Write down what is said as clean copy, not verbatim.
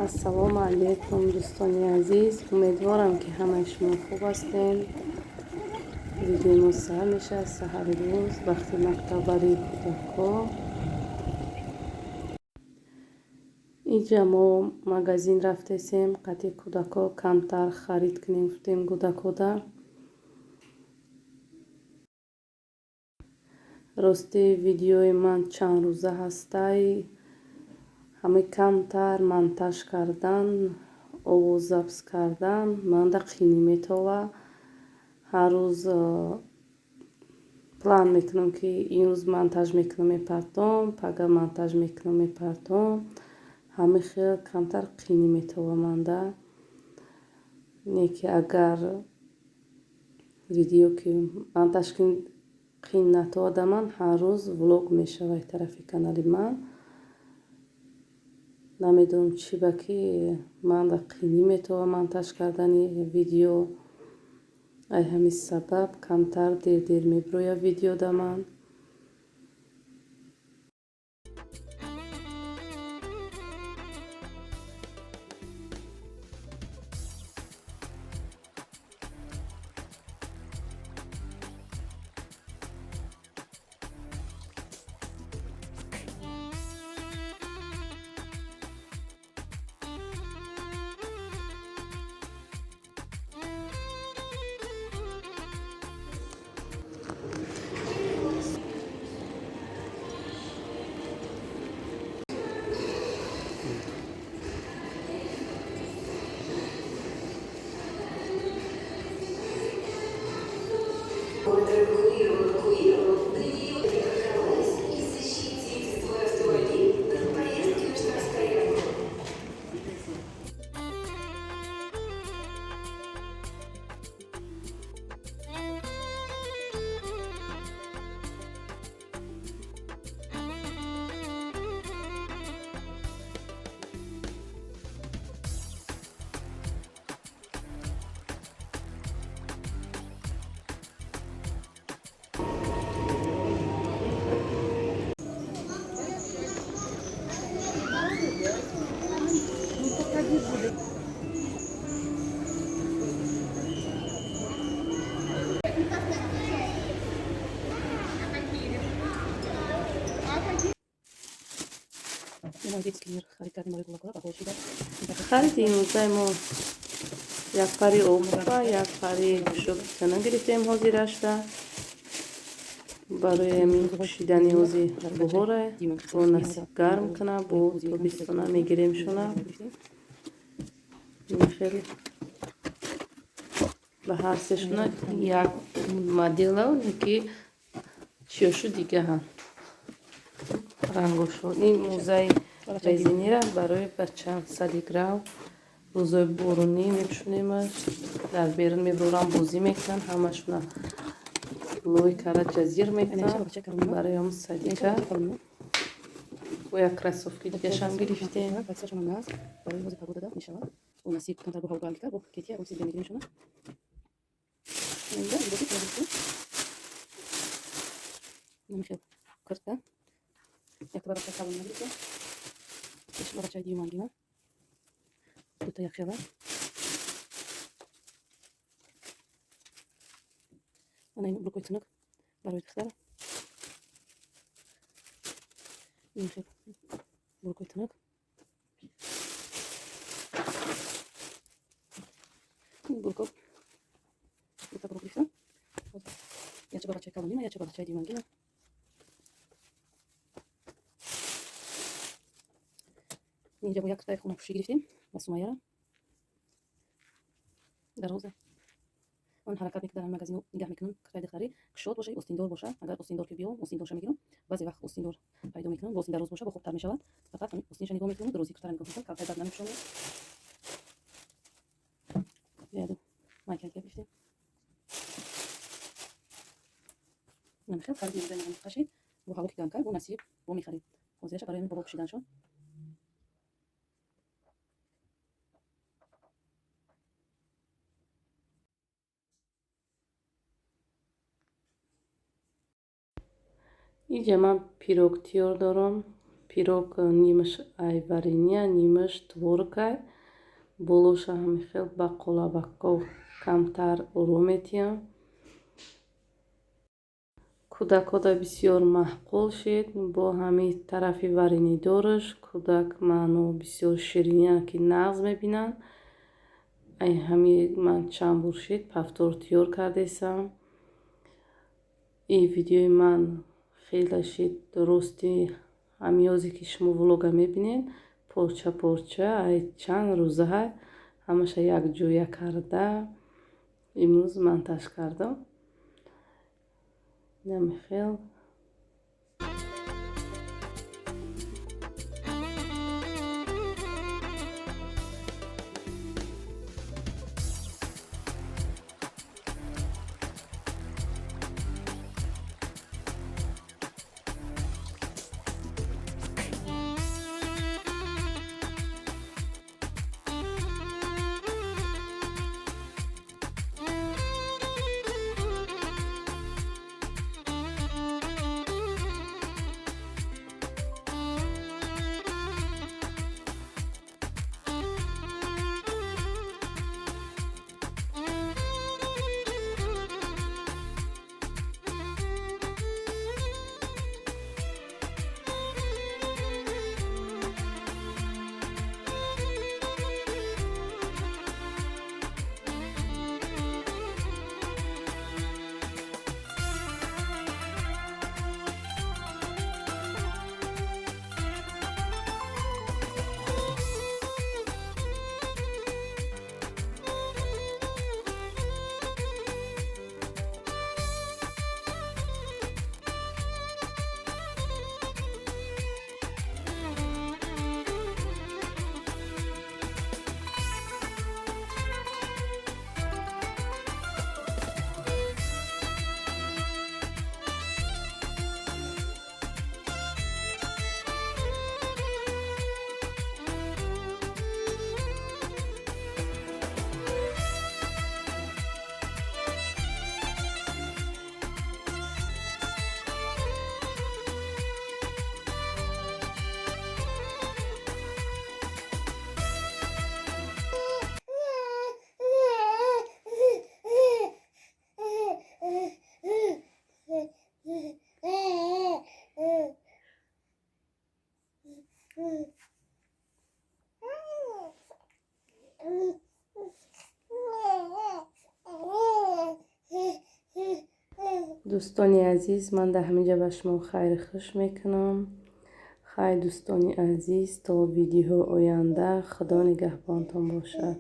Ассалому алайкум, дӯстони азиз. Умедворам, ки ҳамаи шумо хуб ҳастем. Видеои мо саҳар мешавад, саҳари рӯз, вақти мактаббарии кӯдакҳо. Инҷа мо магазин рафтесем, қати кӯдакҳо камтар харид кунем, гуфтем кӯдакҳода. Рости, видеои ман чанд рӯза ҳастай. Ҳамаи камтар монтаж кардан, овоз запись кардан манда қинӣ метова. Ҳар рӯз план мекунам, ки имрӯз монтаж мекунам, мепартом, пага монтаж мекунам, мепартом. Ҳамин хел камтар қинӣ метова манда. Не ки агар видео ки монтаж қин натовада ман, ҳар рӯз влог мешавад тарафи канали ман. Намедонам, чӣ ба ки манда қинӣ метова монтаж кардани видео. Ай ҳамин сабаб камтар дер-дер мебирояд видео да ман. И защитить свой автомобиль от поездки на штрафстоянку. Хариди имрӯзаи мо як пари обуфа, як пари пӯшокитана гирифтем ҳозирашда. Барои ҳамин пӯшидани ҳози буҳора, бо насиб гарм куна, бо тобистона мегиремшона. Хеле ба ҳар сешона як моделав, ки чиёшу дигаҳанд рангошо. Ин мӯзаи резинира барои бача садик рав, рӯзои боронӣ мепӯшонемаш, дар берун мебурам, бозӣ мекунанд, ҳамашона лой кара ҷазир мекунанд. Барои ҳам садика бо як кроссовки дигашам гирифтем. Куртка. Як бача калон нагирифтем. Бачаи дуюмангина. Дута якхела. Ана ин брукои тунук барои духтар. Ин хел брукои тунук. Бурко. Дута брук гирифтам. Яча бачаи калонина, яча бачаи дуюмангина. Инҷа бо як куртаи хонапӯшӣ гирифтем ба Сумаяра. Дароза. Ман ҳаракат мекунам, дар магазино нигаҳ мекунам, куртаи духтарӣ кушод боша, остиндор боша. Агар остиндор ки биём, остиндорша мегирам. Баъзе вақт остиндор пайдо мекунам, боз дароз боша, бо хубтар мешавад. Фақат ҳамин остинша нигоҳ мекунам, дарозии куртара нигоҳ мекунам, калтаи бад намепӯшонам. Яду майка гирифтем. Намихел харид мегузарем, қашид. Бо ҳаво ки гарм кард, бо насиб, бо мехарем. Ҳозираша барои ҳамин боло пӯшиданшон. Инҷа ман пирог тиёр дорам. Пирог нимаш ай варенье, нимаш творогай. Болоша ҳамин хел ба қолабакҳо камтар оро метиҳам. Кӯдакҳода бисёр маъқул шид. Бо ҳамин тарафи варенидораш кӯдак маъно бисёр шириниян, ки нағз мебинанд. Ай ҳамин ман чанд бор шид повтор тиёр кардесам. Ин видеои ман хеле шид рости, ҳамиёзе ки шумо влога мебинед, порча порча ай чанд рӯзаҳай ҳамаша якҷоя карда имрӯз монтаж кардам. Инами хел. Дӯстони азиз, ман дар ҳамин ҷа ба шумо хайри хуш мекунам. Хайр, дӯстони азиз, то видеоҳои оянда, Худо нигаҳбонтон бошад.